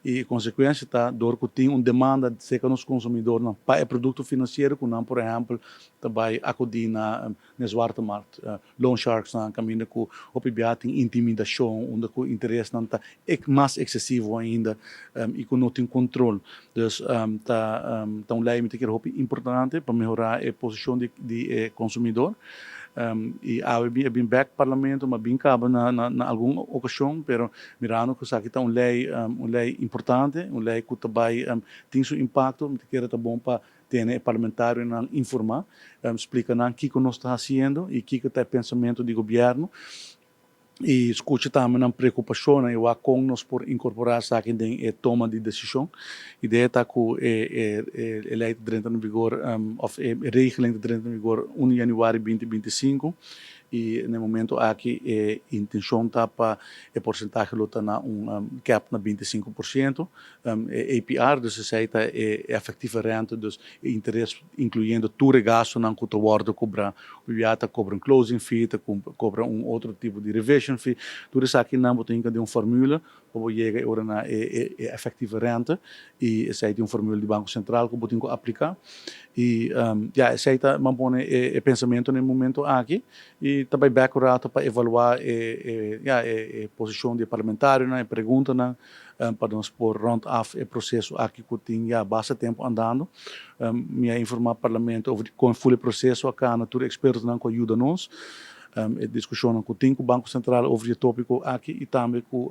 I e konsekuensia ta dor ku tin un demanda serka nos konsumidornan pa e produkto finansiero ku nan por ehèmpel ta bai akudí na e zwarte markt, loan sharksnan, kaminda ku hopi bia tin intimidashon unda ku interesnan ta mas eksesivo ainda i ku no tin kontrol. Dus ta ta un lei mi ta kere hopi importante pa mehorá e posishon di e konsumidor. I awe mi a bin bek parlamento, mi a bin kaba na na algun okashon, pero mirando ku esaki ta un lei, un lei importante, un lei ku ta bai tin su impakto, mi ta kere ta bon pa tene e parlamentarionan informá, splika nan kiko nos ta hasiendo i kiko ta e pensamentu di gobièrnu. I skucha tambe nan preokupashonnan i wak kon nos por inkorporá esaki den e toma di desishon. Idea ta ku e e lei ta drenta na vigor òf e regeling ta drenta na vigor 1 yanüari 2025 i na e momento aki e intenshon ta pa e porsentahe lo ta na un kèp na 25%. E APR, dus esei ta e efectieve rente, dus e interes incluyendo tur e gastonan cu ta wordo cobra. Hopi ta cobra un closing fee, ta cobra un otro tipo di revision fee. Tur esakinan bo ta hinca den un formule pa bo yega e ora na e efectieve rente y esei tin un formule di Banco Central cu bo tin cu aplica. Y ya, esei ta manpone e pensamento na e momento aki y ta bay bek un rato pa evalua e ya e posicion di e parlamentarionan, e preguntanan. Pa nos por rond af e proceso aki cu tin ya basta tempo andando. Mi a informa Parlamento over di con ful e proceso a cana, tur e expertonan cu a yuda nos, e discusionnan cu tin cu Banco Central over di e topico aki y tambe cu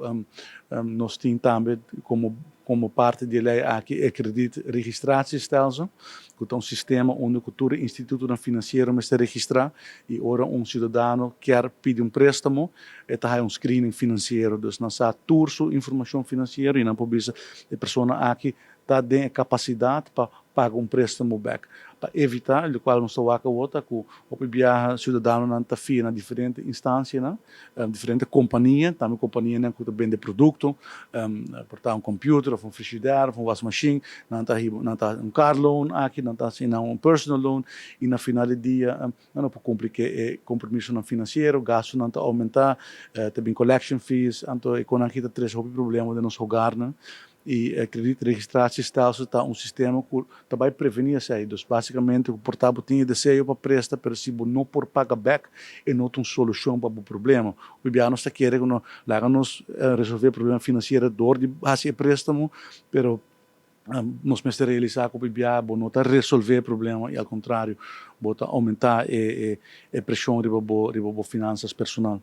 nos tin tambe como como parti di e ley aki e krediet registratiestelsel, cu ta un sistema unda cu tur e institutonan financiero mester registra y ora un ciudadano kier pidi un prestamo E ta haya un screening financiero, dus nan sa tur su informacion financiero y nan por bisa e persona aki ta den e capacidad pa paga un prestamo bek. Pa evita, locual nos ta wak awor ta cu hopi biaha ciudadanonan ta fia na diferente instancianan, diferente compania, tambe companianan cu ta bende producto, por ta un computer of un frigidaire of un wasmachine, nan ta hiba, nan ta un car loan aki, nan ta haci nan un personal loan y na final di dia Nan no por cumpli cu e compromisonan financiero, gastonan ta aumenta, ta bin collection fees, anto e conan aki ta trece hopi problema den nos hogarnan y e krediet registratiestelsel ta un sistema cu ta bay preveni esey. Dus basicamente cu por ta bo tin e deseo pa presta pero si bo no por paga bek e no ta un solucion pa bo problema. Hopi bia nos ta kere cu no laga nos resolve e problema financiero door di haci e prestamo pero Nos mester realisá ku hopi bia bo no ta resolvé e problema i al kontrario bo ta oumentá e preshon riba bo riba bo finansas personal.